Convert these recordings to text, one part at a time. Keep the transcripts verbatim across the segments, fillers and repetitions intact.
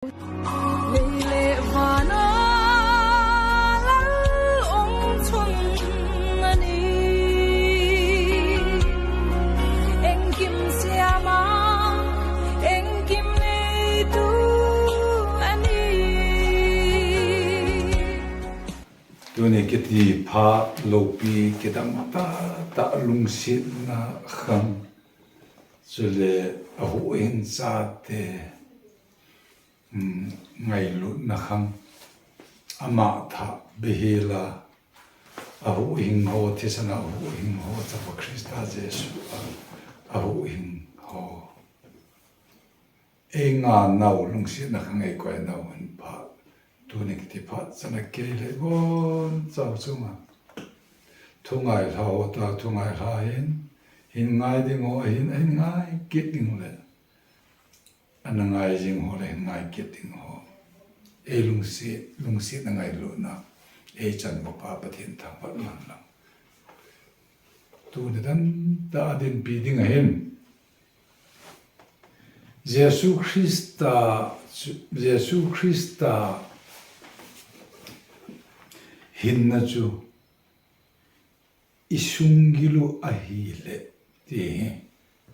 Lei le vana Lal um chun ani. Engkim siama, engkim neitu ani. Tuni kiti phat loupi kidang tahtah lungsetna khang. Chule ahuhhing chate, um, ngailutna khang. Ama thah beihela ahuhhing ho, thisan a ahuhhing ho, Chapa Christa Jesu a ahuhhing ho. Ei nganau lungsetna khang ei koinau hin phat. Tuni kiti phat chana kei le bonchau chunga thungai lha ho ta, thungai lha hin, hin ngai ding ho, hin, hin ngai kit ding le. Ana ngai jing ho le hin ngai kit ding ho. Ei lungset, lungsetna ngailutna. Ei chanvo pa Pathen thangvah man lang. Tuni dan tah a dinpi ding ahin. Jesu Christa, Jesu Christa hinna chu i sunggil u ahile ti hi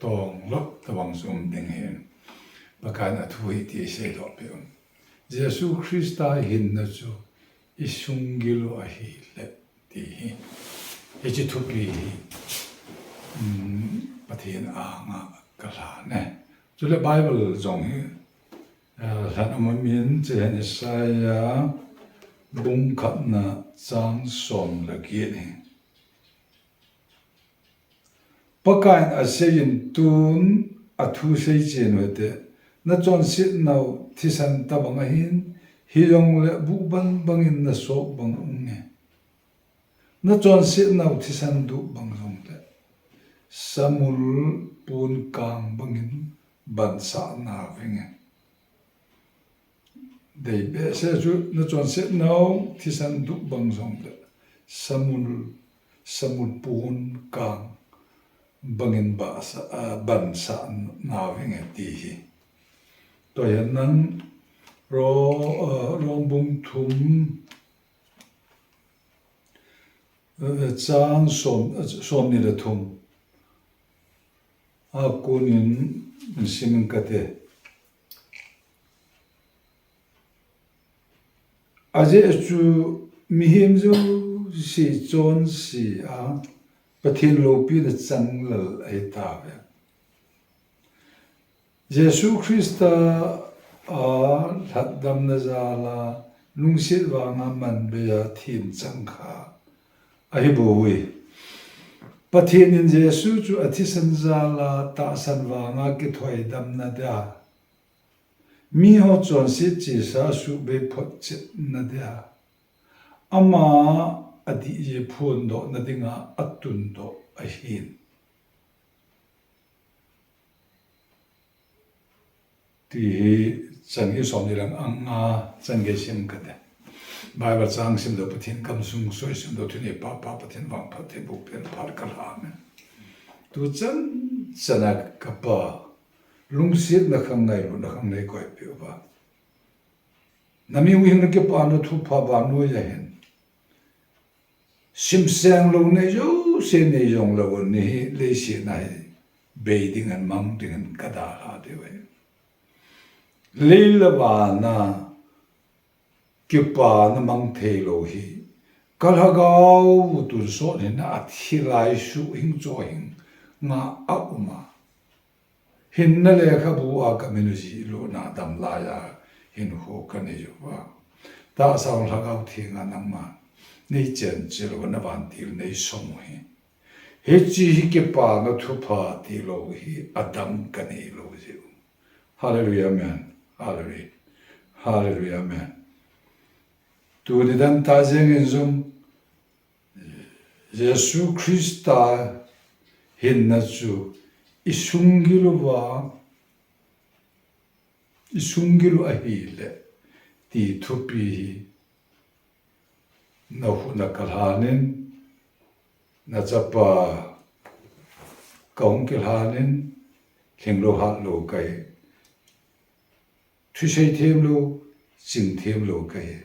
tong lou tabang chu um ding ahin. Pakaiyin athu hi ti seidoh peh un. Jesu Christa hinna chu i sunggil u ahile ti hi. Hiche thupi hi, um, Pathen anga kalhan e. Chule Bible jong hi, eh, lhan um amin, hiche hin Isaiah bung khatna chang som le get hi. Pakaiyin aseiyin tun athu seichen u hite, nachonsetnau thisan tabang ahin, hijongle buh bangbangin nasop bang unge. Nachonsetnau thisan duh bang jongle, samul pon kang bangin bansah nauvenge. Dei behseh chu nachonsetnau thisan duh bang jongle, samul, samul pon kang bangin bahsa, ah, bansah nauvenge ti hi. Tua hi nang Ro-, ah, Rom bung thum, eh, chang som, eh, somni le thum a konin sim inge kati. Ajeh chu mihem jouse chonse a Pathen loupina chang lal ahitauve. Jesu Christa a lhatdamna jal a lungset vanga manbei a thim chang kha ahi bouve. Pathen in Jesu chu athisan jal a tahsan vanga kithoidamna dia, miho chonset chesa suhbei photchetna dia, ama adih jeh phondohna dinga atundoh ahin. Ti hi chang hi somni lang anga chang gei sim kate. Bible chang sim lou, Pathen kam sung soi sim lou, thunei pa pa Pathen vangphat thei bou pen phat kalhan e. Tu chan chana kapa lungsetna khang ngailutna khang nei koipeh uva. Nami u hin nakipana thupha vannoi a hin simseng lou nei jouse nei jong lou u, nahi leiset a hi bei ding in mang ding in kadalha diu ahi. Lei le van a kipana mang thei lou hi, ka lhagao u tonsot hin athi lai suhhing chohhing nga aum a. Hinna lekhabu a ka min u jih lutna a dam lai a hinkho ka nei uva. Tahsa u Lhagao Theng a nangma nei chenchil uva na vantil nei som u hi. Hiche hi kipana thupha tilou hi adam ka nei lou jeh u. Hallelujah, amen. Hallelujah. Hallelujah, amen. Tuni dan tah jeng in jong Jesu Christa hinna chu i sunggil uva, i sunggil u ahile ti thupi hi na khut a kalhan in, na chapa kahung kilhan in, lhinglou hatlou kahi. Thusei them lou, ching them lou kahi.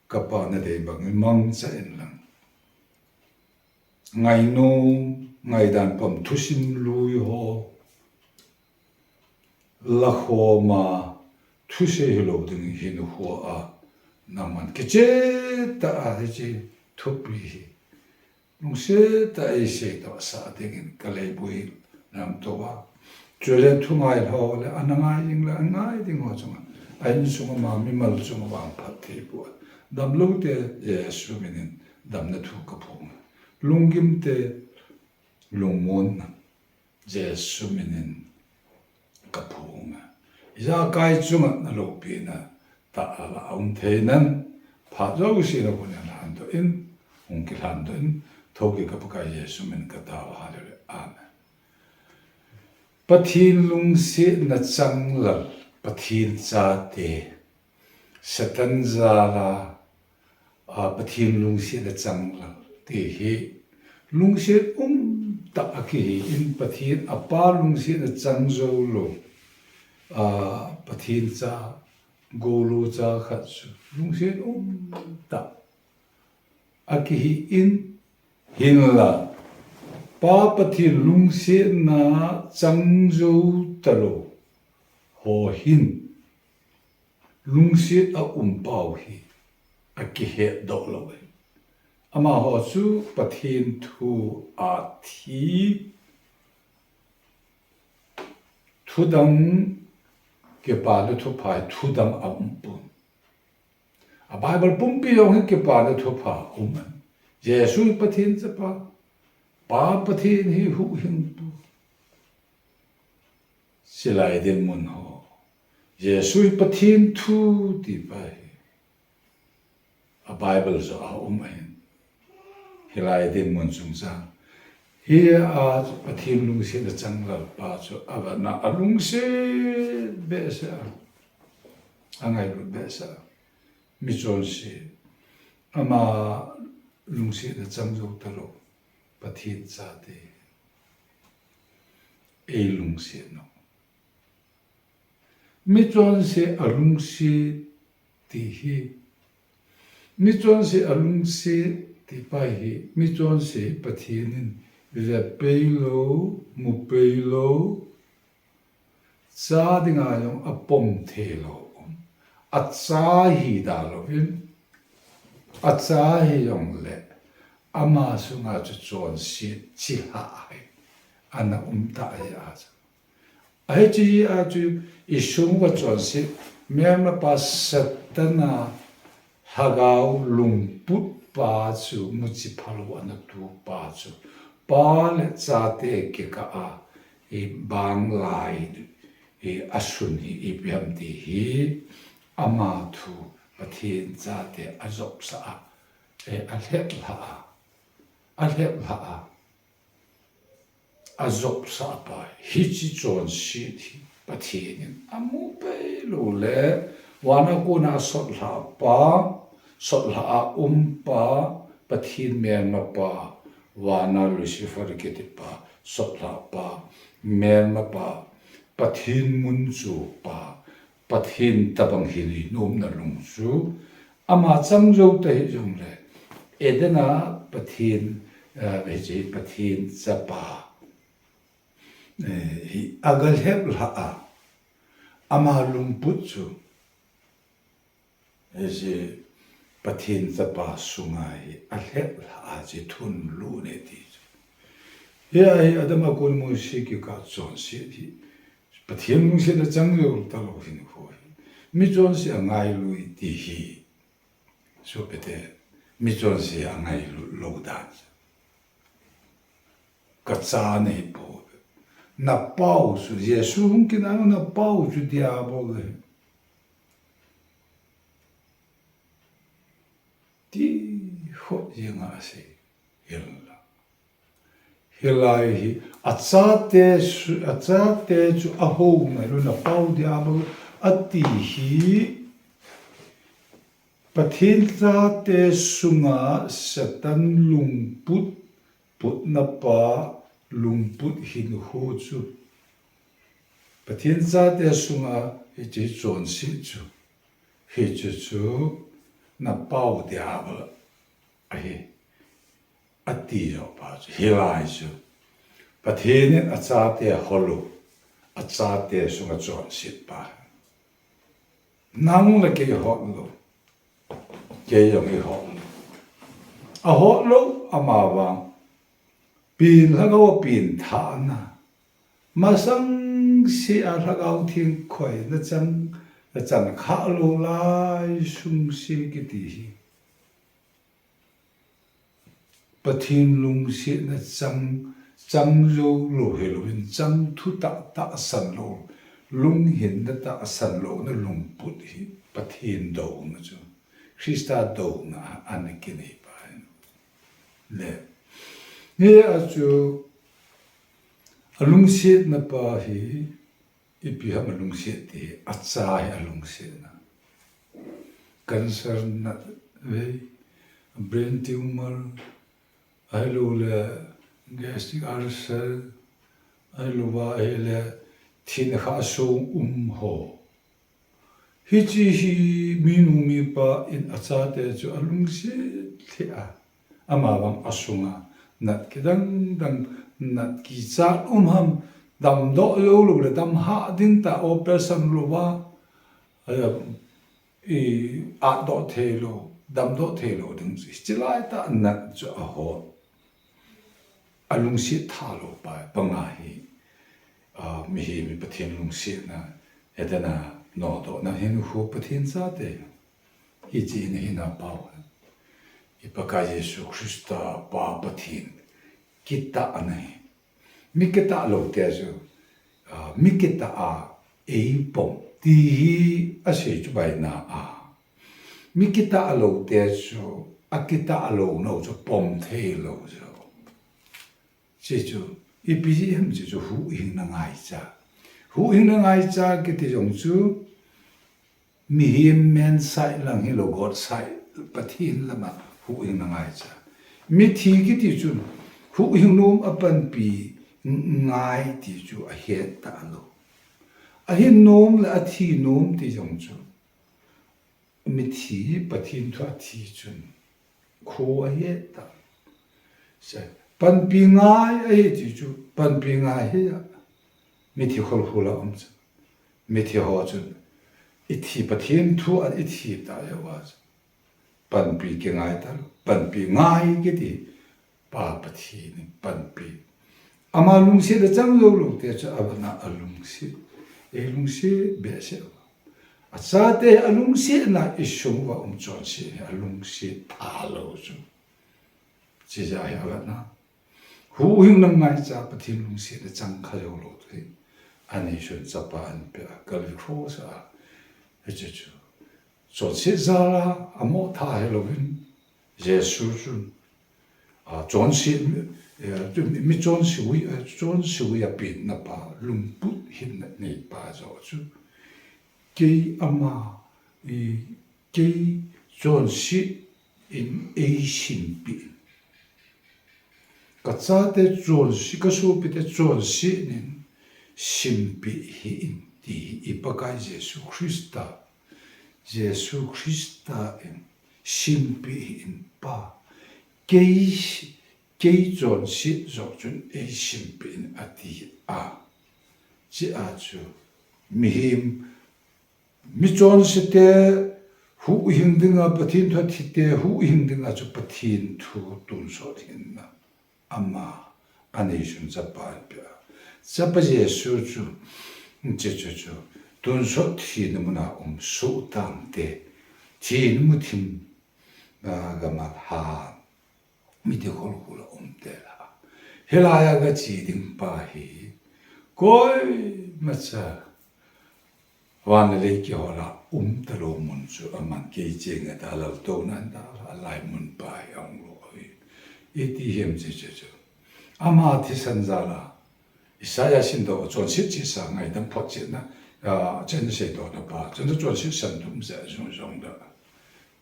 Ka Pa nadei bangin mangcha in lang. Ngainom, ngaidan pam thusim lui ho. Lakhoma, thusei hilou ding hinkhoa, nangman kicheh tah a hiche thupi hi lungset tah a eisei tohsah dingin ka leibui lamto a. Chule thungai lou le, ana ngai ding le, ana ngai ding ho chunga, a insung a ma mimal chunga vangphat thei poi. Damlou te Jesu minin damna thu ka phong. Lunggim te lungmonna Jesu minin ka phong. Ijakai chunga na loupina tah a la um thei nan, phat jouse na hun lhan doh in, hung kilhan doh in, thoukit ka Pakai Jesu min ka tao. Hallelujah. Amen. Pathen lungsetna changlal, Pathen chate, Satan jal a, a, Pathen lungsetna changlal ti hi lungset umtah a kihi in, Pathen a Pa lungsetna chang jou lou, a, Pathen cha, golou cha khat chu lungset umtah a kihi in, hinla Pa Pathen lungsetna chang jou talou ho hin lungset a um pau hi a kihet doh lou e. Amaho chu Pathen thu a thi, thudang, kipana thupha, thudang a um pon. A Bible pumpi jong hi kipana thupha um e. Jesu hi Pathen chapa, Pa Pathen hi huhhingpu. Chulai dinmun ho, Jesu hi Pathen thu ti pa hi a Bible joh a um ahin. Hilai dinmun chungchang hi a Pathen lungsetna changlal pa chu a vana a lungset behseh a, a ngailut behseh a, michonse, ama lungsetna chang jou talou Pathen chate, ei lungset nau. Michonse a lungset ti hi, michonse a lungset ti pa hi, michonse Pathen in ve pei lou, mu pei lou, cha dinga jong a pom thei lou. A cha hi da louvin, a cha hi jongle, ama sunga chu chonset chilhah hi ana um ta hi a chu. Ahi chu hi a chu, i sung uva chonset, melmapa Satan a lhagao lungput pa chu, muchi phalou ana tu pa chu, Pa le chate kikah a, i bang lai, i a sun hi ipi ham ti hi, ama thu Pathen chate a jopsah a, e, a lheplhah a, a lheplhah a, a jopsah pa, hiche chonset hi Pathen in a mu pei lou le, vana kona a sotlhah pa, sotlhah a um pa, Pathen melmapa, vana Lucifer kiti pa, sotlhah pa, melmapa, Pathen mun chu pa, Pathen tabang hi nuinomna lung chu, ama chang jou ta hi jongle, Eden a Pathen, eh, hiche Pathen chapa, eh, hi a ga lheplhah a, ama lungput chu, hiche Pathen chapa sunga hi a lheplhah a, hiche thun lut e ti chu. Hia hi Adam a kon Mosi kikah chonset hi, Pathen lungsetna chang jou talou hinkho hi, michonse a ngailut ti hi, sopite, michonse a ngailut lou dan chu, ka cha nahi pou, na pau chu, Jesu hung kit nau na pau chu Diabol ahi, ti hot jeng a asei, hinla hilai hi, a chate chu, a chate chu a hou ngai lou, na pau Diabol ati hi, Pathen chate sunga Satan lungput, putna pa lungput hinkho chu Pathen chate sunga hiche chonset chu, hiche chu napau diabol ahi, ati joh pa chu, hilai chu Pathen in achate hol u, achate sunga chonset pa. Nang le kei hol lou, kei jong ihol lou. Ahol lou, amavang pen lhagao pen thahna, masang sea Lhagao Theng khoina chang, nachan khah lou lai sung se kiti hi Pathen lungsetna chang, chang jou lou hilouvin, chang thu tah tahsan lou, lunghinna tahsan louna lungput hi Pathen douna chu, Christa douna a ana kinei pa ahi. Le, hia chu, alungsetna pa hi, ipi ham alungset ti hi, acha hi alungsetna. Cancer nat vei, brain tumor, ahilou le gastric ulcer, ahilou va ahile thina khah song um ho. Hiche hi minu mipa in achate chu alungset lheh a, amavang asunga nat kidang dang, nat kichat um ham, damdoh jou lou le damhah ding tah, operation louva, eh, i atdoh theilou, damdoh theilou ding chu, hiche lai tah nat chu ahol. Alungset thalou pa, panga hi, a, mihem hi Pathen lungsetna, hetna, nodohna hinkho Pathen chate. Hiche in ahina pau. I Pakai Jesu Christa Pa Pathen kitahna hi, mi kitah lou te chu, a, mi kitah a eipom ti hi asei chu baina a. Mi kitah lou te chu, akitah louna u chu pom theilou chu. Hiche chu, ipi jeh ham hiche chu huhhingna ngaicha. Huhhingna ngaicha kiti jong chu, mihem men side lang hilou, God side, Pathen lama huhhingna ngaicha. Mithi kiti chun, huhhing nom a panpi ngai ti chu ahet talou. Ahin nom le athi nom ti jong chu, mithi hi Pathen thu athi chun, kho ahet ta. Se, panpi ngai ahi ti chu, panpi ngai hi a, mithi kholkhol a um chu. Mithi ho chun, ithi Pathen thu a ithi ta jeh uva chu, panpi kingai talou, panpi ngai kiti, Pa Pathen in panpi. Ama lungset a chang jou lou te chu, avana alungset, eilungset behseh uva. Achate alungsetna isung uva um chonse hi alungset thalou chu. Hiche jeh a hi avana huhhingna ngaicha, Pathen lungsetna chang kha jou lou chu hi. Aneisun chapa anapeh a, Calvary Cross a, hiche chu chonset jal a, amo tha hilouvin, Jesu chun, a, chonse, eh, mi, mi chonse uva, eh, chonse uva penna pa, lungput hinna nei pa joh chu, kei ama, i, kei chonset in eisimpeh in. Kachate chonse, kasopite chonse in simpeh hih in ti hi i Pakai Jesu Christa, Jesu Christa in simpeh hih in Pa, kei, kei chonset joh chun eisimpeh in ati a. Hiche a chu mihem, mi chonse te huhhing dinga, Pathen thu athi te huhhing dinga chu Pathen thu tonsot hinna ama aneisun chapa anapeh a. Chapa Jesu chu, hiche chu chu, tonsot thina muna um soh tangte, thina muthim, a, gam a lhan, mithi kholkhol a um te la. Hilai a gache ding pa hi, koimacha van le lei kihol a um talou mun chu aman kei cheng a ta laltouna a dalha lai mun pa hi ahung lou hi. Iti ham hiche chu. Ama thisan jal a, Isaiah simdoh, chonset chesa ngaidam photchetna, a, chen seidohna pa, chun chonset san thum jeh jong jong da.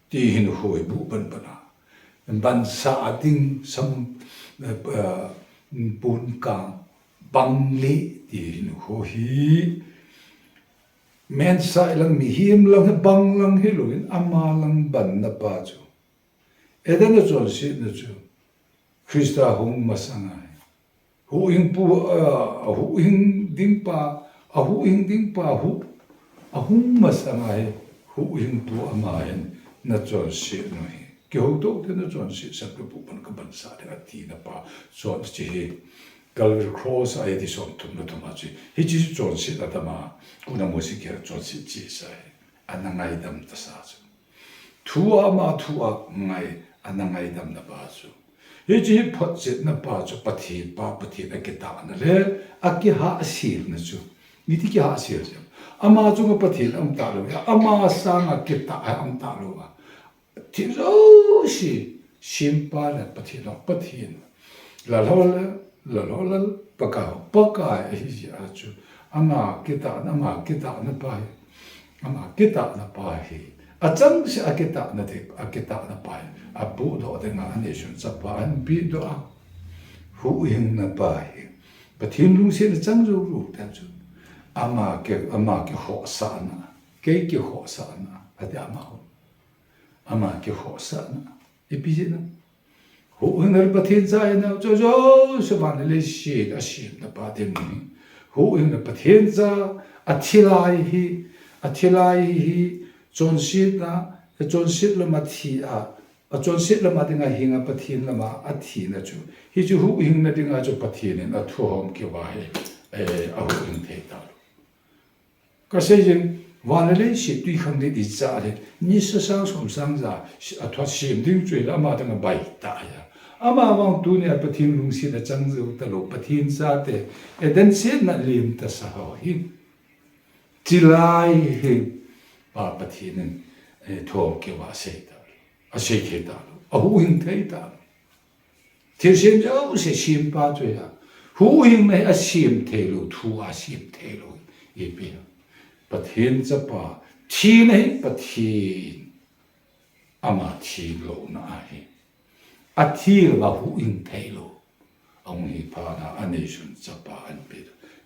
Ti hinkho hi buh ban ban a. Ban sah ding sam, eh, eh, pon kang bang le ti hinkho hi Messiah lang, mihem lang, bang lang hilouvin, ama lang banna pa chu. Eden a chonsetna chu Christa hung masang ahi. Huhhingpu, a, a huhhing ding pa, a huhhing ding pa hu, a hung masang ahi, huhhingpu ama hin na chonset u hi. Kihoutoh tah in na chonset sah le pu pan ka bansah ding ati na pa, chonse hi. Calvary Cross a eti som thum na thum a chu. Hiche chu chonset a dam a, kuna Mose kiha chonset chesa hi. Ana ngaidam tasa chu. Thu a ama thu a ngai, ana ngaidam na pa chu. Hiche hi photchetna pa chu Pathen pa, Pathen a kitahna le, a kihahselna chu. Iti kihahsel chu. Ama chunga Pathen aum talou, ama sanga kitah aum talou a. Thil jouse, sempa le Pathen, Pathen. Lal ho le, lal ho lal, Pakai ho Pakai ahi jeh a chu. Ama kitahna, ama kitahna pa hi. Ama kitahna pa hi. Achangseh a kitahna te, a kitahna pa hi. Apohdoh dinga aneisun chapa ahin pehdoh a. Huhhingna pa hi. Pathen lungsetna chang jou lou tah chu. Ama ki, ama kikhohsahna. Kei kikhohsahna. Ati ama ho. Ama kikhohsahna. Ipi jeh a. Huhhingna le Pathen cha ahinau chu jouse van le leiset a semna pa ding hi. Huhhingna Pathen cha a thi lai hi, a thi lai hi, chonsetna, a chonset lama thi a, a chonset lama dinga hinga Pathen lama athina chu. Hichu huhhingna dinga chu Pathen in athu hom keuva hi, eh, ahuhhing thei talou. Kasei jing, van le leiset twikhanglen icha le, nisa sang som sang ja, a thua sem ding chu ahile ama dinga baitah ahi. Ama vang tunia Pathen lungsetna chang jou talou, Pathen chate, Eden setna lim tasa ho hi. Chulai hi, Pa Pathen in, eh, thu keuva asei talou, asei thei talou, ahuhhing thei talou. Thilsem jouse sempa chu ahi. Huhhingna hi asem theilou, thu a sem theilou. Ipi ham. Pathen chapa, thina hi Pathen. Ama thi louna ahi. Athi louva huhhing theilou. Ahung hi phat a aneisun chapa ahin pe.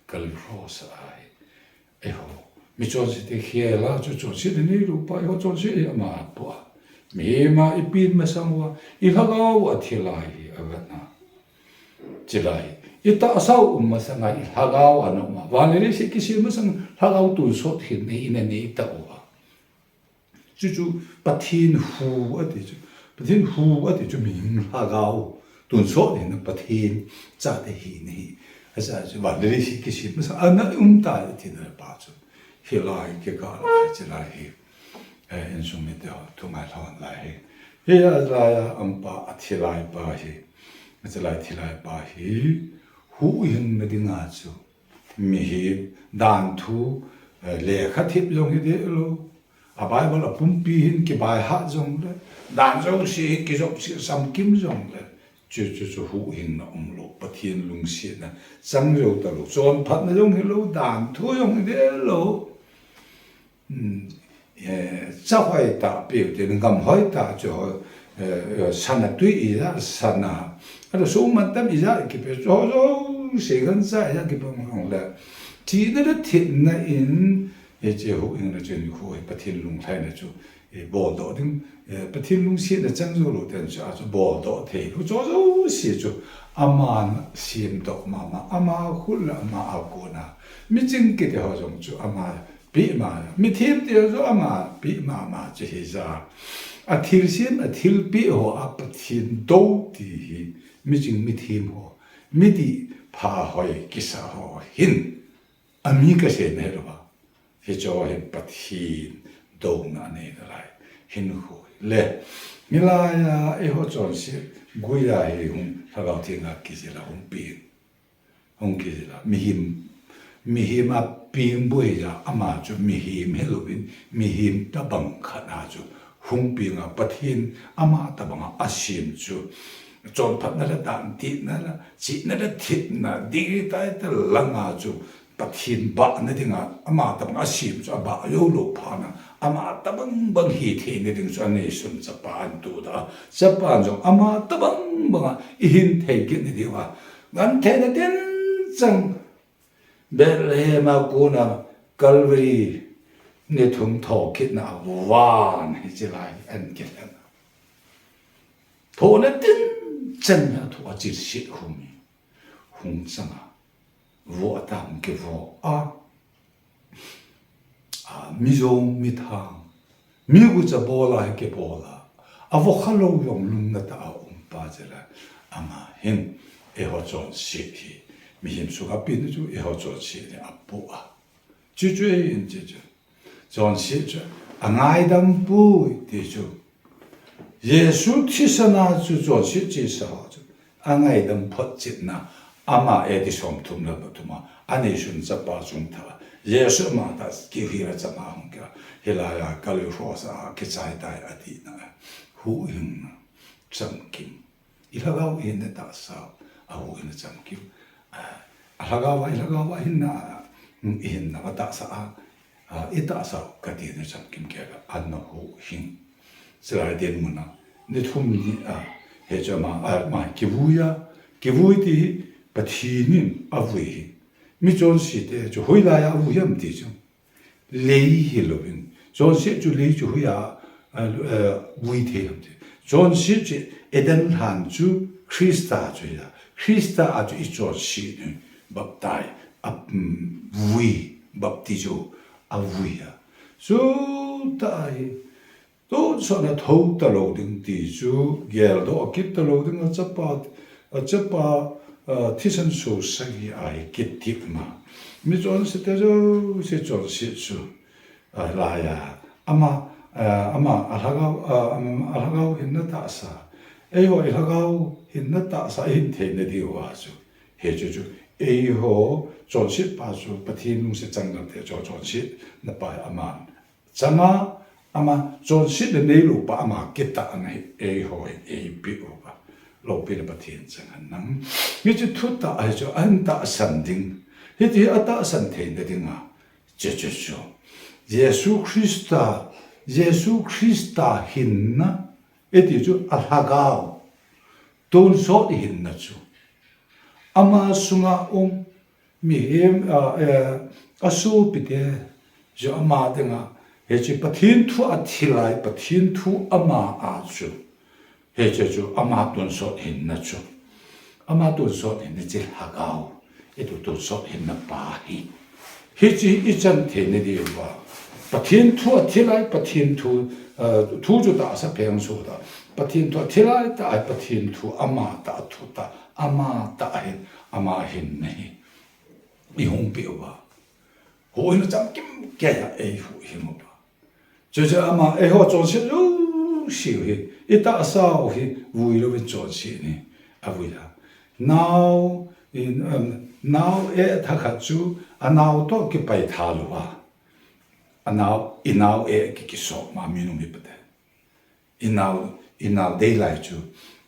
Calvary Cross a ahi. Eiho, mi chonse te khel a chu chonse te neilou pa, eiho chonse hi ama apoh a. Mihem a ipen masang uva, ilhagao a thi lai hi avet na. Chulai hi, itahsa u um masang a ilhagao ana um a. Van le leiset kisem masang lhagao tonsot hin nei ina nei tauva. Chuchu Pathen hu ati chu. Pathen hu ati chu mihem lhagao tonsot hina Pathen chate hina hi. Acha chu van le leiset kisem masang ana um tai tina pa chu. Hilai kikah lai chulai hi. Eh, insung mite ho, thu ngailhon lai hi. Hilai a um pa athi lai pa hi. Chulai thi lai pa hi. Huhhingna dinga chu. Mihem dan thu, eh, lekha thip jong hi deh lou. A Bible a pumpi hin kibaihat jongle, dan jouse hin kijopsah samkim jongle, chu, chu, chu huhhingna umlou, Pathen lungsetna chang jou talou, chonphatna jong hilou, dan thu jong hi deh lou. Hmm, eh, cha hoitah peh u te, gam hoitah chu, eh, eh, sana tui ija, sana. Alo suhmantam ija kipe chu ho jouse gancha ija kipe jongle. Thina le thina in, eh, hiche huhhingna chu hinkho hi Pathen lunglhaina chu, eh, boldoh ding, eh, Pathen lungsetna chang jou lou ten chu, a chu boldoh thei lou. Chu jouse chu aman semdoh mama, ama khut le ama a kona. Miching kiti ho jong chu ama peh mama, mithem te ho jong ama peh mama chu hija. A thilsem, a thilpeh ho a Pathen dou ti hi, miching mithem ho, midih pha hoi kisa ho hin. Ami kasei nahi lou va. Hiche hi Pathen douna anei nalai. Hinkho le. Hilai a eiho chonse guiya hi hung Lhagao Theng a kijil a hung peng. Hung kijil a. Mihem, mihem a peng bou hija ama chu mihem hilouvin, mihem tabang khat a chu hung peng a Pathen ama tabang a asem chu. Chonphatna le dan tihna le, chihna le thina, ding tai ta langa chu Pathen bahna dinga, ama tabang a sem chu abah jou lou phat na, ama tabang bang hithei na ding chu aneisun chapa ahin tohdoh a, chapa jong ama tabang banga ihin thei kit na diuva, gentheina teng chang Bethlehem a kona Calvary Ni thum thokitna a van hiche lai hi ahin kilhen. Thona tin chan a thu a chilsit hum hi hung chang a. Vo a tam kivo a. A, mi jong mi thang. Mi gucha bol a hi kibol a. A vo kha lou jong lungna tah a um pa chela. Ama hin eiho chonset hi. Mihem sunga pen chu eiho chonset hi apoh a. Chuchu ahin chuchu. Chonset chu angaidam poi ti chu. Jesu thisan a chu chonset chesa ho chu angaidam photchetna, ama A D somthum le pathum a, aneisun chapa chungtha, Jesu ama tah kihil a chama hung kila, hilai a Kalvari cross a kichai tai atina, huhhingna chamkim. I lhagao i hinna tahsa a huhhingna chamkim. A, a lhagao a, i lhagao a hinna, i hinna va tahsa a, a, i tahsa u katina chamkim kei a, ana huhhing. Chulai dinmun a, ni thum ni a, hiche ama, ama kivui a, kivui ti hi Pathen in avui hi. Mi chonset te chu hoilai a avui ham ti chu. Lei hilouvin. Chonset chu lei chu hoiya, a, a, vui thei ham ti. Chonset chu Eden lhan chu Christa chu hoiya. Christa a chu i chonset ni baptize a, um, vui, baptizo a vui a. Chutah hi, tonsot na tho talou ding ti chu, geldoh kit talou ding a chapa, a chapa, a, thisan so sagi a hi kit thip ma. Mi chonset te jouse chonset chu. A, laiya, ama, a, ama, a lhagao, a, ama, a lhagao hinna tahsa. Eiho i lhagao hinna tahsa i hin theina diu a chu. Hichu chu, eiho chonset pa chu, Pathen lungset chang gal te chu, chonsetna pa aman. Chama, ama, chonsetna neilou pa ama kitahna hi, eiho hin eipeh uva. Loupina Pathen chang hen lang. Hichu thutah hichu, ahin tahsan ding. Hiti hi atahsan theina dinga. Chuchu chu. Jesu Christa, Jesu Christa hinna, iti chu a lhagao. Tonsot hinna chu. Ama sunga um, mihem, a, e, a sopite, chu ama dinga, hiche Pathen thu a thilai, Pathen thu ama a chu. Hiche chu ama tonsot hinna chu. Ama tonsot hinna chu lhagao. Itu tonsot hinna pa hi. Hiche i chan theina diuva. Pathen thu a thilai, Pathen thu, a, thu chu tahsa pheng so ta. Pathen thu a thilai tah a, Pathen thu ama tah a thu tah, ama tah a hin, ama hinna hi. I hung peh uva. Huhhingna chamkim keiya ei huhhing uva. Chuchu ama, eiho chonset jouse u hi, i tahsa u hi, vui louvin chonset ni, avui a. Nao, in, um, nao eh thakhat chu, anao toh kipai tha louva. Anao, i nao eh ki, kisop ma minu mipa te. I nao, i nao dei lai chu,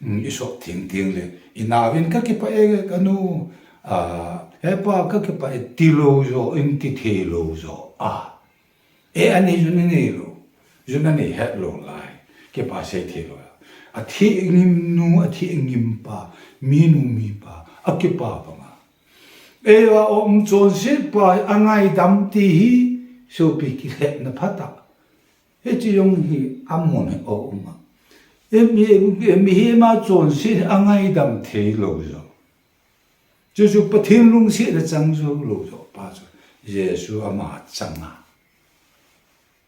um, i sop theng theng le, i naovin ka kipah e ka nu, a, he pa ka kipah e ti lou jo, in ti thei lou jo, a. E, anei jun anei lou. Jun anei het lou lai. Kipah sei thei lou. Athi ngim nu, athi ngim pa, minu mipa, akipah banga. Eiho a um chonset pa, angaidam ti hi, sopi kilhepna phatah. Hiche jong hi, amun hi o um a. E mi, e mi, mihem a chonset angaidam thei lou jo. Chuchu Pathen lungsetna chang jou lou jo pa chu Jesu ama chang a.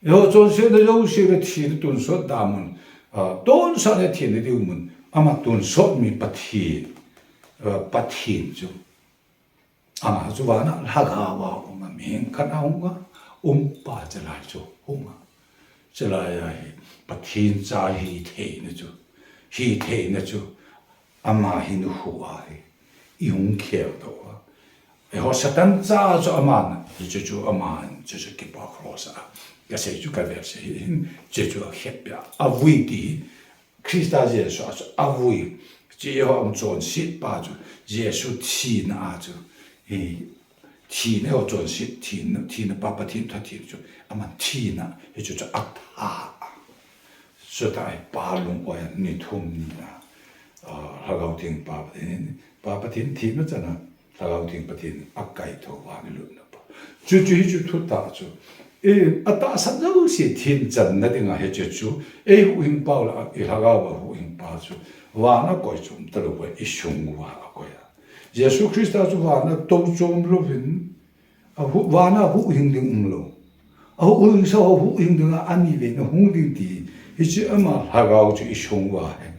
Eiho chonsetna jouse le thina tonsot da mun, a, tonsot le thina diu mun, ama tonsot mi Pathen, a, Pathen chu. Ama chu vana lhagao a um a, mihing khat a hung a, um pa chelai chu hung a. Chelai a hi Pathen cha hi theina chu, hi theina chu, ama hin khu a hi, i hung khel doh a. Eiho Satan cha chu aman, hichu chu aman, chuchu kipa cross a. Ka sei chu ka vel sei hin, chuchu a khep pia. Avui ti, Christa Jesu a chu avui. Chu eiho um chonset pa chu, Jesu thina a chu. Hi, thina eiho chonset, thina, thina pa Pathen tha thina chu, aman thina, hichu chu atha. Chutah hi pa lung-oi a ni thum ni a, a, Lhagao Theng pa Pathen, pa Pathen thina chana, Lhagao Theng Pathen a kaithou vang lutna pa. Chuchu hichu thutah chu, atahsan jouse thim channa dinga hiche chu, eihuhhingpau le ilhagao a huhhingpa chu, vana koi chom talou va, isung uva akoi a. Jesu Christa chu vana tou chom louvin, ahu-, vana huhhing ding umlou. Ahuhhingsa ho huhhing dinga anivei na hung ding ti. Hiche ama lhagao chu isung uva hi,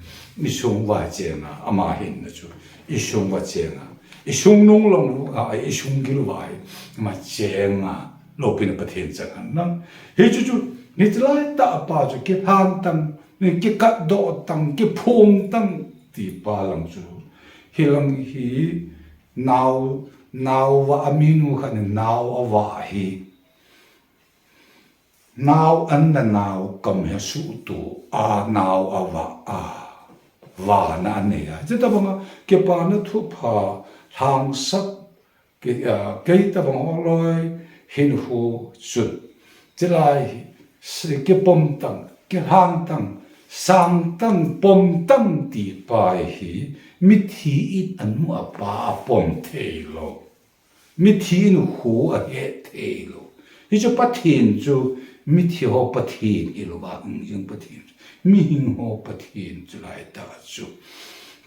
isung uva chenga, ama hinna chu isung uva chenga, isung nung lang uva, isung gil uva hi, ama chenga, loupina Pathen chang hen lang. Hichu chu, hiche laitah pa chu kilhan tan, kikatdoh tan, kiphong tan ti pa lang chu. Hilang hi nao, nao va a minu khat in nao avah hi. Nao an le nao kam hi asuhtoh a, nao avah a, vana anei a. Chutobanga kipana thupha lhangsap, kei, a, kei tobang holoi hinkho chun, chulai hi, si, kipom tan, kilhan tan, sang tan, pom tan ti pa hi, mithi in anu apa apom theilou. Mithi in kho ahet theilou. Hichu Pathen chu, mithi ho Pathen hilouva, hung jing Pathen chu, mihing ho Pathen chu laitah chu.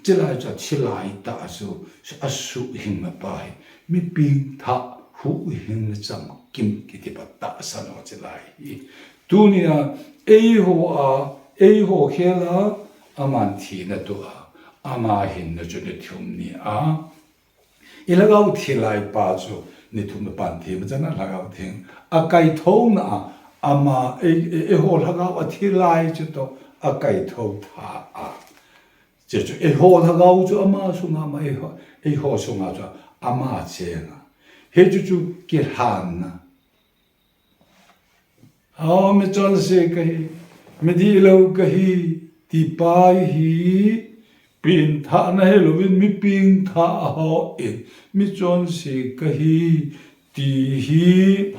Chulai chu, chulai tah chu, asuhhingna pa hi, mi pengthah huhhingna chamkim kiti pa tahsan ho chulai hi. Tunia, eiho a, eiho khel a, aman thina toh a, ama hinna chu ni thum ni a. Ilhagao thilai pa chu, ni thum na pan thim chana lhagao theng. Akaithou na a, ama, ei, ei, eiho lhagao athilai chu toh, akaithou tha a. Hiche chu, eiho lhagao chu ama sunga ma, eiho, eiho sunga chu ama chenga. Hichu chu kilhanna. Aw, michonse kahi, midihlou kahi, ti pa hi, pengthahna hilouvin, mi pengthah hon, michonse kahi, ti hi,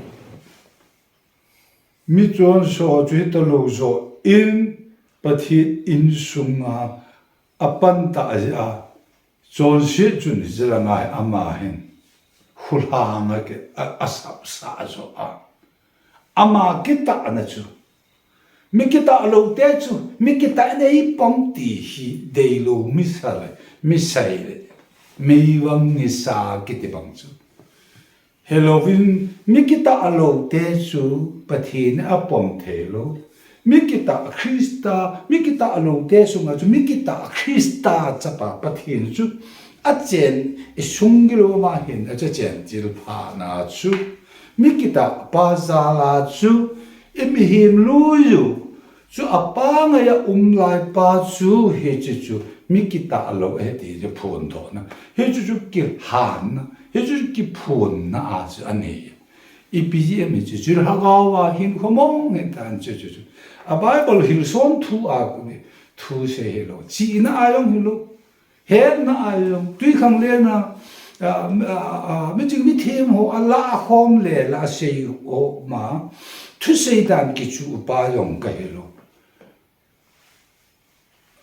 michonse chu hitalou joh in, Pathen insunga, apan tah jeh a, chonset chun hiche langa hi ama hin, khulhang a ki, a, asapsah joh a. Ama kitahna chu, mi kitah loute chu, mi kitah in eipom ti hi deilou misa le, misai le, meivang nisa kiti bang chu. Hilouvin, mi kitah loute chu Pathen in apom theilou. Mi kitah Christa, mi kitah loute sunga chu mi kitah Christa chapa Pathen chu achen, isung gil uva hin achen chilphana chu. Mi kitah pa jal a chu, imihem lui u chu apa ngai a um lai pa chu hiche chu mi kitah lou ahi ti chu phondohna. Hichu chu kilhanna. Hichu chu kiphonna a chu anei. Ipi jeh em hiche chu lhagao a hinkho mong ahitan chu chu chu. A Bible hilsom thu a thusei hilou. Chihna a jong hilou. Hetna a jong, twikhanglen a, a, a, a, miching mithem ho alah khom le la asei ho ma, thusei dan kichuh pa jong kahilou.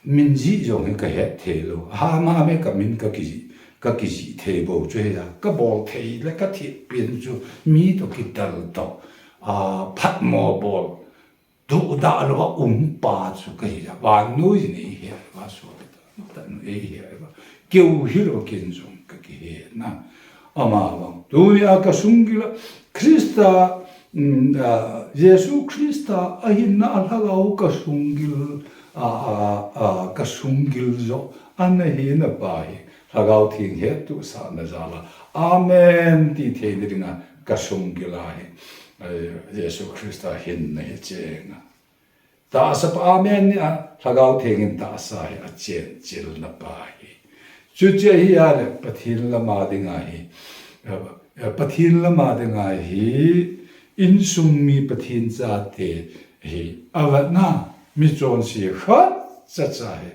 Min jih jong hi kahet theilou. Ham ham e kamin kakijih, kakijih thei bou chu hia. Kabol thei le kathet pen chu mi toh kitel toh, a, phatmo bol. Duhdah louva um pa chu kahi a, vannoi in eihe uva, sopi tanu eihe uva, keu hilou ken jong kakihe na. Amavang, tunia kasunggil a, Christa, um, a, Jesu Christa ahinna a lhagao kasunggil, a, a, a, kasunggil joh, ana hina pa hi, Lhagao Theng hettohsahna jal a, Amen ti theina dinga kasunggil ahi. Eh, Jesu Christa hinna hi chenga. Tahsa pa Amen nia, Lhagao Theng in tahsa hi achenchilna pa hi. Chuche ahia le Pathen lama dinga hi, eh, eh, Pathen lama dinga hi, insung mi Pathen chate hi, avetna, michonse khat chacha hi,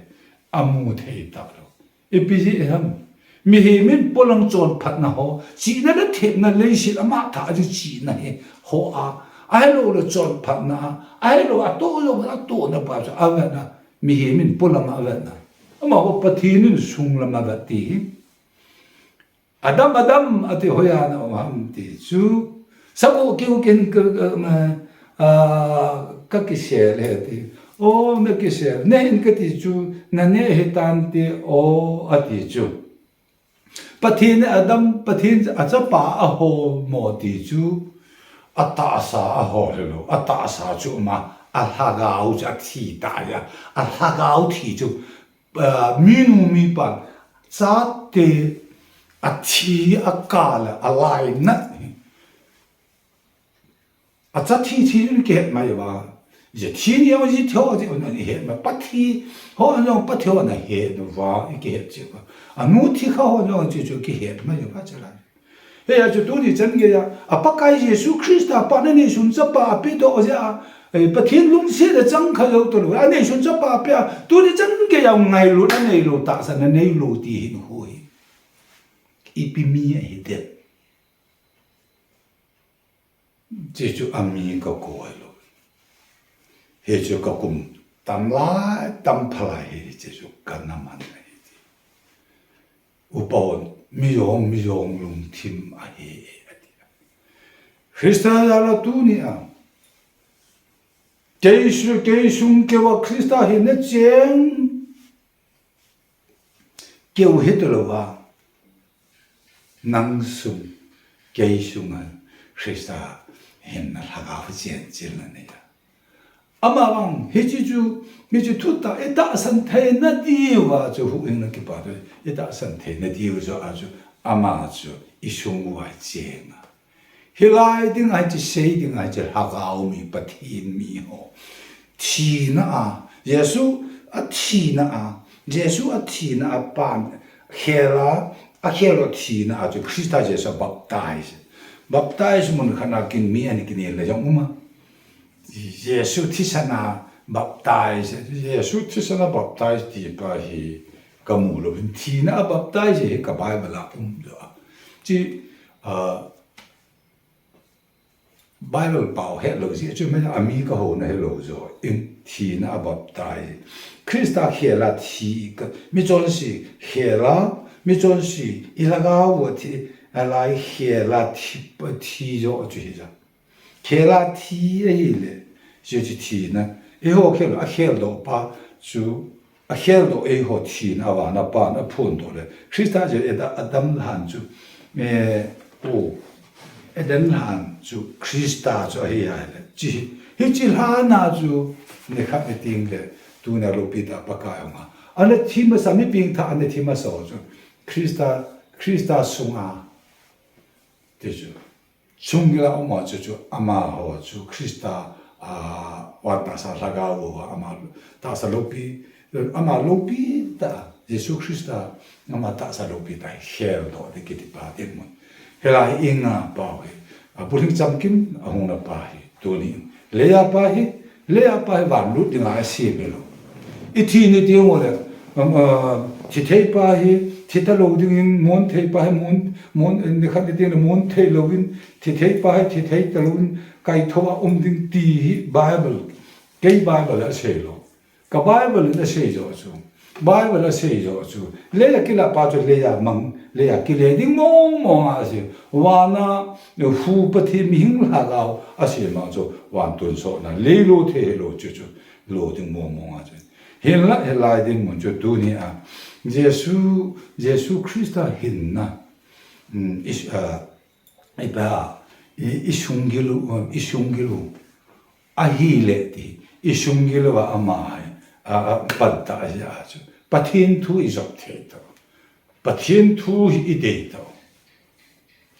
amu thei talou. Ipi jeh ham? Mihem in polang chonphatna ho, chihna le thepna leiset ama tha a chihna hi ho a, ahilou le chonphatna a, ahilou atoh jong atohna pa chu avetna, mihem in polang avetna. Amaho Pathen in sunglam avet ti hi. Adam, Adam, ati hoiya na um ham ti chu, Sako kiu kin ka, ka, ma, a, ka kisel he ti. O, na kisel. Na hin ka ti chu, na ne he tan ti, o, a ti chu. Pathen a dam, Pathen a chapa a hol mo ti chu, a tahsa a hol lo, a tahsa chu ma, a lhagao chu a thi ta ya, a lhagao thi chu, a, minu mipa, chate, a thi a kal, a lainat. A cha thi thi in kihet mai va. Je thi ni o ji tho ji on ani het ma. Pa thi ho an long pa thi ho na het nu va i kihet chi va. A nu thi kha ho long chi chu kihet mai va cha la. He ya chu tuni chan gei ya. A Pakai Jesu Christa pa na neisun chapa a pe to ja. E, Pathen lungset a chang kha lo to lo. A neisun chapa a pe a. Tuni chan gei ya ngailut a neilou tahsa na neilou ti hin hu hi. Ipi mi ahi de. Jesu a mi ka koi lo. He chu ka kum tam lai, tam pha lai hi, Jesu ka na man lai hi. Upa hon, mi jong, mi jong lungthim ahi, a ti. Christa jal a tuni a. Jesu, Jesu keu a Christa hi na cheng. Keu hi to lo va. Nang sung, kei sung a Christa hin na lhagao chen chil na nei a. Ama vang, hi chi chu, mi chu thu ta, i tahsan thei na diu va chu hu ing na kipa tu, i tahsan thei na diu chu a chu, ama chu, i sung uva cheng a. Hilai ding ahi chi sei ding ahi chi lhagao mi Pathen mi ho. Thina a, Jesu a thina a, Jesu a thina a pan, khel a, a khel a thina a chu Christa Jesu a baptize. Baptize mun khat na kin mi ani kin le jong uma. Jesu thisan a baptize, Jesu thisan a baptize ti pa hi ka mu lo in thina a baptize hi ka Bible a um lo a. Chi, a, Bible pao he lo ji chu me a mi ka ho na he lo jo in thina a baptize. Christa khel a thi ka, mi chon si khel a, mi chon si i lhagao thi, a lai khel a thi, thi jo chu hi ja. Khel a thi ahi le, chu chu thina. Eiho khel, a khel doh pa chu, a khel doh eiho thina a vana pan a phun doh le. Christa chu Adam, Adam lhan chu, eh, o, Adam lhan chu Christa chu ahi ahi le. Chi, hi chi lhan a chu, ne khat ne ting le, tuna lopi ta Pakai hung a. Ana thi masa mi ping tha ana thi masa chu. Christa, Christa sung a. Ti chu. Sung gila uma chu chu ama ho chu Christa, a, wa tahsa lhagao uva ama tahsa lopi, ama lopi ta Jesu Christa ama tahsa lopi ta khel doh de kiti pa de mun. Hilai inga pa hi, a, bulhing chamkim a hung na pa hi, tuni. Leia pa hi, Leia pa hi van lut dinga a si be lo. I thi ni ding o le, um, uh, thi thei pa hi, thi ta lo ding in, mon thei pa hi, mon, mon, ni khat ni ding le mon thei lo in, thi thei pa hi, thi thei ta lo in, kai tho a um ding ti hi Bible. Kei Bible a sei lo. Ka Bible in a sei jo chu. Bible a sei jo chu. Leia kila pa chu leia mang, leia kile ding mong mong a si. Vana, hu Pathen mi hing lhagao a si mang chu. Van tun so na. Lei lo the lo chu chu. Lo ding mong mong a chu. Hin la, hilai ding mun chu tuni a. Jesu, Jesu Christa hinna. Um, is, uh, i pa, i, i sung gil u, um, i sung gil u. Ahi le ti, i sung gil uva ama hi, a, a, pan ta a chu. Pathen thu i jop thei to. Pathen thu hi i dei to.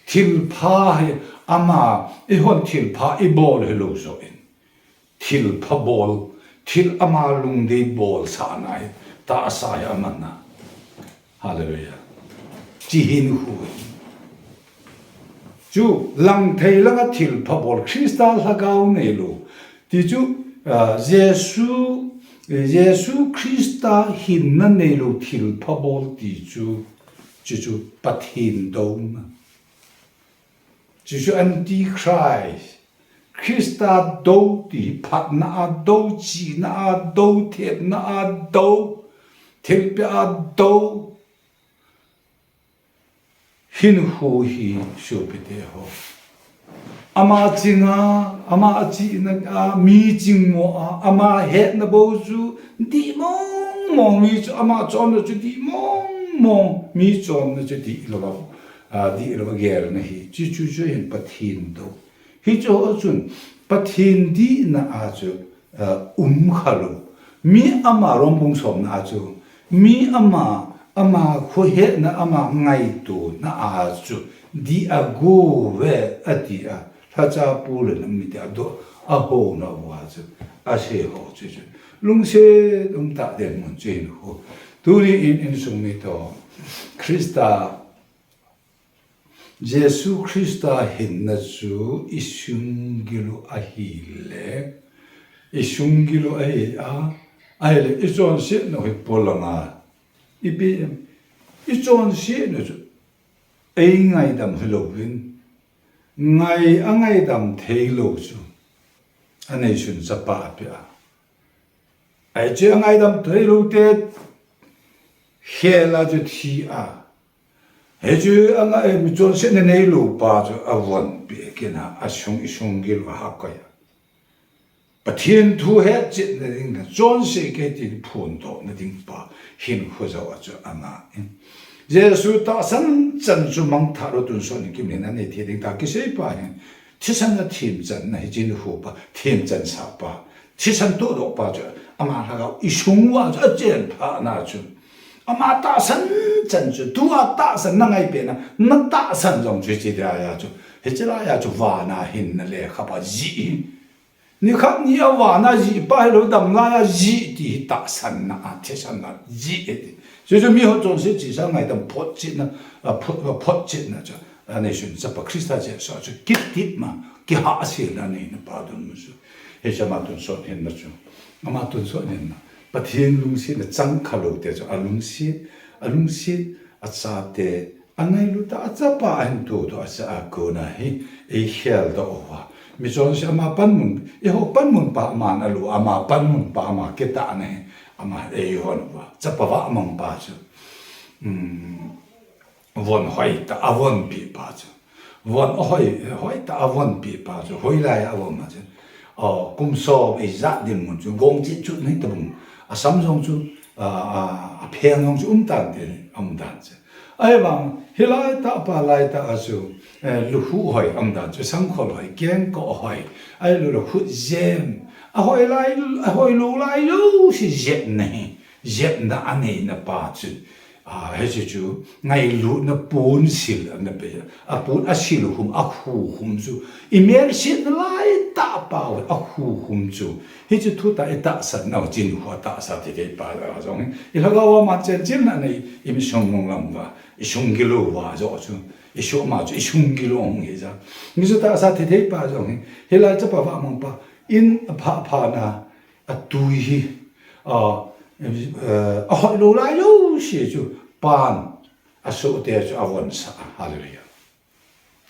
Thil pha hi ama, i hon thil pha i bol hi lo jo in. Thil pha bol, thil ama lungdei bol sa na hi, tahsa hi ama na. Hallelujah. Chi hin hu hi. Chu lang thei langa thil pha bol Christa lhagao nei lo. Ti chu, ah, Jesu, Jesu Christa hinna nei lo thil pha bol ti chu, chu chu Pathen dona. Chu chu Antichrist. Christa do ti phatna a do, chihna a do, thepna a do, thilpeh a do. Hin hu hi sopite ho. Ama chinga, ama chihna a, mi chingmo a, ama hetna bou chu dih mong mong, mi chu ama chonna chu dih mong mong, mi chonna chu dih lou a, a, dih lou a gelna hi, chu chu chu hin Pathen dou. Hichu ho chun Pathen dihna a chu, a, um khalou. Mi ama, Rom bung somna a chu, mi ama, ama khohetna, ama ngaitona a chu dih a gou ve ati a, lhacha pu le nam mite a doh a houna uva chu, asei ho chu chu. Lungset um tah dinmun chu hin khu. Tuni in insung mi toh, Christa, Jesu Christa hinna chu i sunggil u ahile, i sunggil u ahi a, ahile i chonsetna u hi polang a, ipi em, i chonsetna chu ei ngaidam hilouvin, ngai, a ngaidam theilou chu a neisun chapa apeh a. Ahi chu a ngaidam theilou te khel a chu thi a. Hichu a ngai, mi chonsetna neilou pa chu a von peh kit a, a sung, i sunggil u a ha koi a. Pathen thu hetchetna ding le, chonse kei tin phondohna ding pa hinkho jou a chu ana in. Jesu tahsan chan chu mangthah lou tonsot in kimlin anei thei ding tia kisei pa hin, thisan a themchanna hi chin khu pa, themchan sa pa, thisan tohdoh pa chu ama lhagao i sung uva chu achen phat na chu, ama tahsan chan chu, tua tahsan na ngai pen a, na tahsan jong chu hiche lai a chu, hiche lai a chu vana hinna lekha pa jih hi. Nikhat ni a vana jih pa hilou, damlai a jih ti hi tahsanna a, thisan a jih ahi ti. Chuchu mi ho chonset chesa ngaidam photchetna, a, phot, a, photchetna chu, a, neisun chapa Christa Jesu chu kitepna, kihahselna neina pa dinmun chu. Hiche ama tonsot hinna chu. Ama tonsot hinna. Pathen lungsetna chang khalou te chu, a lungset, a lungset, a chate, a ngailut a, a chapa ahin tohdoh a, cha a kona hi, ei kheldoh uva. Mi chonse ama panmun, eiho panmun pa aman alo, ama panmun pa ama kitahna hi, ama eivon uva. Chapa vahmang pa chu, um, von hoitah a von peh pa chu. Von ahoi, hoitah a von peh pa chu. Hoilai a von ma chu. O, kum som eijat dinmun chu, gong chit chut nei tabang. Asam jong chu, a, a, apheng jong chu um tante, um tante. Ahivang, hilai tah pa lai tah a chu, eh, lukhuh hoi um dan chu, sangkhol hoi, kengkoh hoi, ahilou le khut jem, ahoi lai, ahoi lou lai jouse jepna hi, jepna aneina pa chu, a, hiche chu, ngailutna ponsil ana pe, apon asil khum, akhu khum chu, i melsetna lai tah pa u, akhu khum chu, hiche thutah i tahsan nau chin khu a tahsa thei thei pa jong, i lhagao a man chen chin na nei, i mi sung mong lam uva, i sunggil uva joh chu, i suma chu, i sunggil u hung hi ja. Mi chu tahsa thei thei pa jong hi, hilai chapa vahmang pa, in apha pha na, atui hi, a, eh, ahoi lou lai jouse chu, pan, asohte chu avon sah, hallelujah.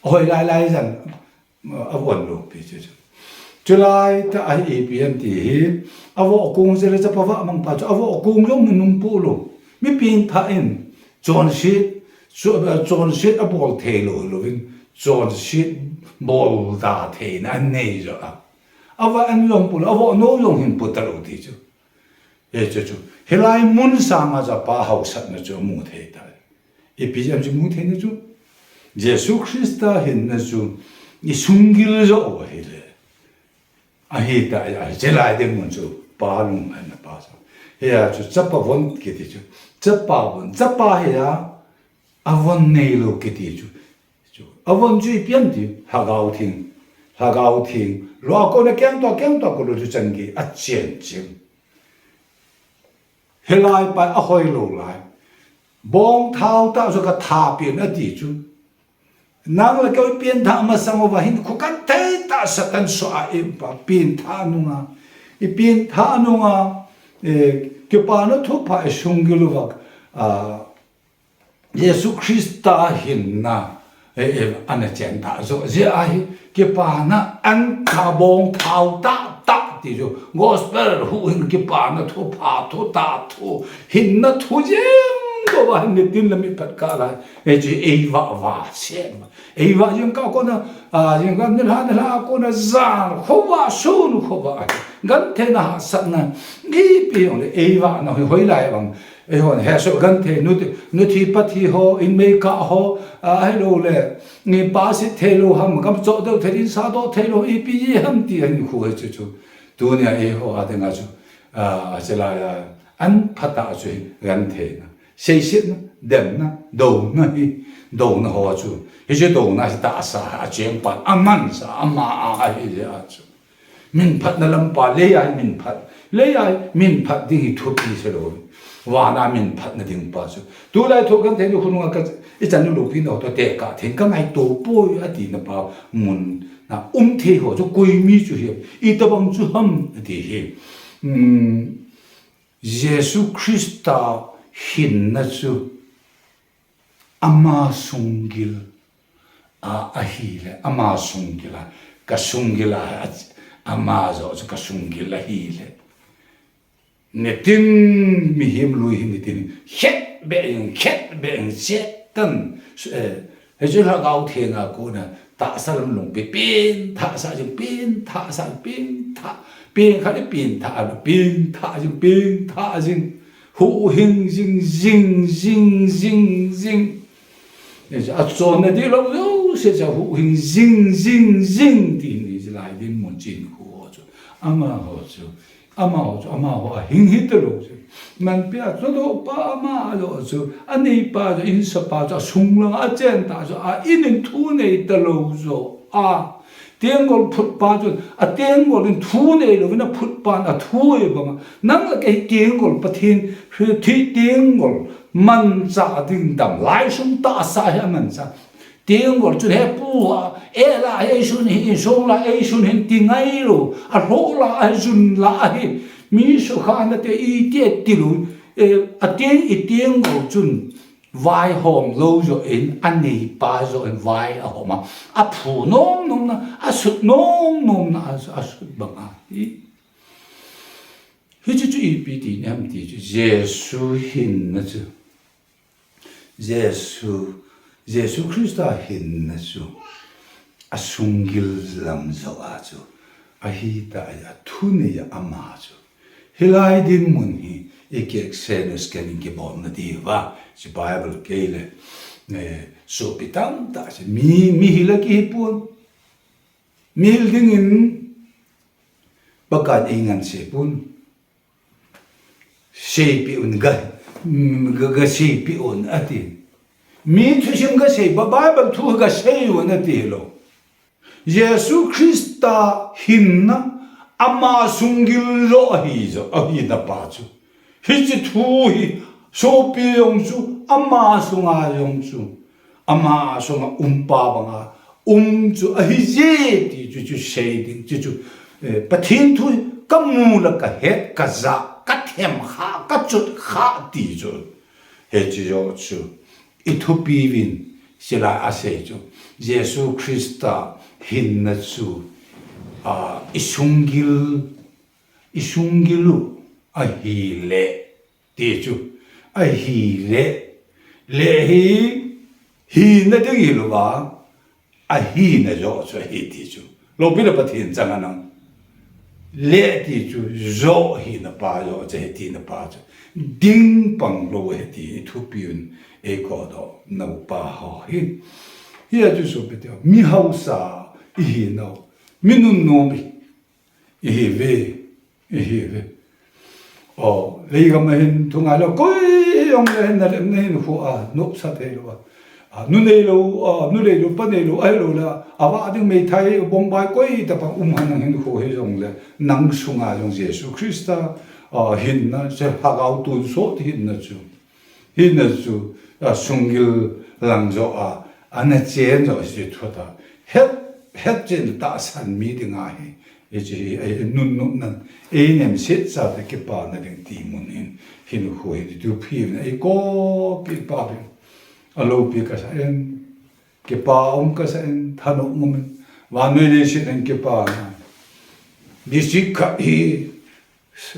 Ahoi lai lai jan, a, avon lou pi chu chu. Chulai tah a hi ipi ham ti hi, avoh kong jeh le chapa vahmang pa chu, avoh kong jong nung pu lou. Mi pengthah in, chonset, chu, chonset abol thei lou, louvin, chonset bol da theina anei jo a. Avoh an jong pu lou, avoh nou jong hin pu talou ti chu. E chu chu. Hilai mun sanga chu pa haosatna chu mu thei tai. Ipi jeh a chu mu theina chu, Jesu Christa hinna chu, i sunggil joh u ahile. Ahi ta, ahi, hiche lai dinmun chu, pa lunghanna pa chu. Hia chu, chapa von kiti chu. Chapa von, chapa hia, avon neilou kiti chu. Chu, avon chu ipi ham ti, Lhagao Theng. Lhagao Theng. Lou a kona kengtoh, kengtoh kona chu chan gei, achen chim. Hilai pa ahoi lou lai. Bong thao tah chu katha pen ati chu. Nang le kei pengthah masang uva hin khu kan thei tahsa kan so a, i pa pengthah nunga. I pengthah nunga, eh, kipana thupha i sunggil uva, a, Jesu Christa hinna, eh, eh, ana chen ta joh jeh ahi, kipana an kha bong thao tah tah ti chu, gospel huhhing kipana thupha, thutah thu, hinna thu jeng Tua hin nitin le mitphat kah lai. Hiche eivah vah sem. Eivah jingkah kona, a, jingkah nilhah, nilhah kona jan khovah, sun khovah. Gentheina hahsatna. Ipi jongle eivahna hi hoilai vang. Eihon hesoh genthei, nuthi, nuthi pathi ho, inmei kah ho, a, ahiloule, ni pasit theilou ham, gam choh deu thei, insa doh theilou, ipi ji ham ti ahin khu hiche chu. Tunia eiho a dinga chu, a, hiche laiya, an phatah chu hi gentheina. Seisetna, demna, douna hi, douna ho chu. Hiche douna hi tahsa a chengpan, amansa, ama a ahi jeh a chu. Minphatna lampa, leiya minphat, leiya minphat ding hi thupi se lou. Vana minphatna ding pa chu. Tulai thu genthei nu khonunga ka, ichan u loupina ho toh tekah thei in kangaito poi atina pa mun na um thei ho chu koi mi chu hi, itobang chu ham ati hi. Um, Jesu Christa hinna chu ama sunggil a, ahile, ama sunggil a, ka sunggil a, a, ama joh chu ka sunggil ahile. Nitin mihem lui hi nitin khetbeh in, khetbeh in, Satan, eh, hichu Lhagao Theng a kona tahsa lam lungpi pengthah sah jing, pengthah sah, pengthah, pengkhat ipengthah a, pengthah jing, pengthah jing. Huhhing jing, jing, jing, jing, jing. Achonna dih lou jouse chu huhhing jing, jing, jing, ti ni chu lai dinmun chin khu ho chu. Amaho chu, amaho chu, amaho ahing hita lou chu. Manpi a chodoh pa ama joh chu, aneipa joh, insapa joh, asung langa achen tah joh, a in in thu nei talou joh a. Tenggol phutpa chun, a tenggol in thu neilouvin aphutpan athu hi banga, nang le kei tenggol Pathen, thi tenggol manchah ding damlai sung tahsa hi amanchah. Tenggol chun he pu a, eh la, eisun hi, insung la, eisun hin ti ngailou, alhoh la, ajun la hi, mi sukhana te iti tilou, eh, a teng, i tenggol chun, vaihom lou joh in, aneipa joh in vai ahom a, aphu nom nomna, asut nom nomna, a, asut banga hi. Hichu chu ipi ti ham ti chu, Jesu hinna chu, Jesu, Jesu Christa hinna chu, asunggil lam joh a chu, ahitah a, athu neiya ama chu. Hilai dinmun hi, ikek senus kenin kibolna diuva, chu Bible kei le, eh, sopi tamtah chu, mi, mi hil a kihipon, mi hil dingin, Pakaiyin eingansei pon. Seipeh un ga, ga, gaseipeh un ati. Mi thusim gasei, Bible thu gaseiyun ati hilou. Jesu Christa hinna ama sunggil joh ahi joh, ahina pa chu. Hiche thu hi sopi jong chu, ama sunga jong chu. Ama sunga umpa banga, um chu ahije ti chu, chu sei ding, chu chu, eh, Pathen thu kamu le kahet, kajah, kathemkha, kachutkhah ti chu. Hiche joh chu, ithupiuvin, hilai a asei chu. Jesu Christa hinna chu, a, isunggil, isunggil u ahile, ti chu. Ahile, le hi, hina ding hilouva, ahina joh chu ahi ti chu. Loupina Pathen chang anang. Le ti chu joh hina pa joh chu ahi tina pa chu. Ding panglou ahi ti ithupiuvin eikodoh nau pa ho hi. Hia chu sopi teho. Mi hausa ihinau. Mi nunnom i, ihiuve. Ihiuve. O, leigam a hin thu ngailou, koi jong le hin na lem na hin khu a, nopsa theilou a. A, nu neilou, a, nu neilou, pa neilou, ahiloule, avah ding meithai, bongbai koi tobang um hen nang hin khu hijong le, nang sunga jong Jesu Christa, a, hinna, se Lhagao tonsot hinna chu. Hinna chu, a, sunggil lang joh a, ana chen joh hiche thu ta. Het, hetchen tahsan mi dinga hi, hiche hi, ei, nunnopnan, ei nemset chate kipana ding ti mun hin, hin khu hi, tu phin, ei kopi pa pin. Aloupi kasa in, kipa um kasa in, thanop um in, vannoi leiset in kipana. District khat hi,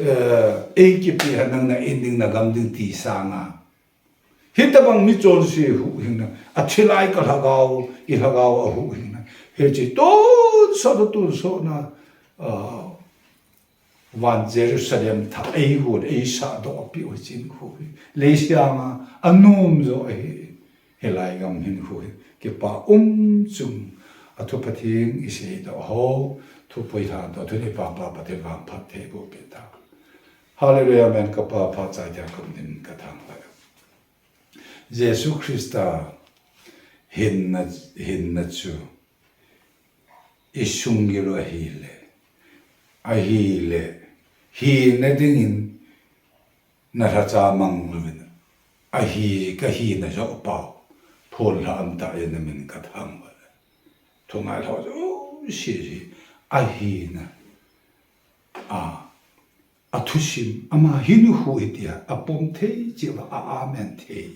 eh, ei kipe hen nang na in ding na gam ding ti sanga. Hitabang mi chonse huhhingna, athilai ka lhagao, i lhagao a huhhingna. Hiche tonsot, tonsotna, ah, van Jerusalem thah eigon, eisahdoh a peh u hiche hinkho hi. Leiset a anom jo ahi, hilai gam hinkho hi. Kipa um chung, athu Pathen i seidoh ho, thu pui tha doh, thu ni pa pa Pathen vangphat thei boh peh ta. Hallelujah, amen, ka Pa, phat chai dia ka um din ka thangvah. Jesu Christa hinna, hinna chu i sunggil u ahile, ahile, hina dingin na lhacha mang louvin, ahi, ka hina joh pau, phonlha um tah in na min ka thangvah. Thungailhao jouse hi, ahina, a, athusim, ama hinkho hitia, apom thei cheh uva, a amen thei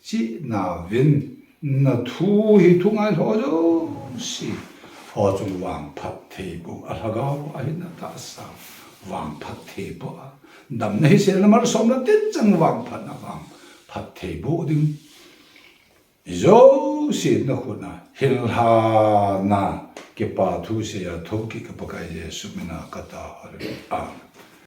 cheh nauvin, na thu hi thungailhao jouse ho chung vangphat thei boh, alhagao, ahinna, tahsa vangphat thei boh a, damna, hiselna, malsomna, tinchang vangphatna vangphat thei boh ding. Jouse na khut a hinlhana, kipa thu seiya thokit ka Pakai Jesu mina ka taove. Amen.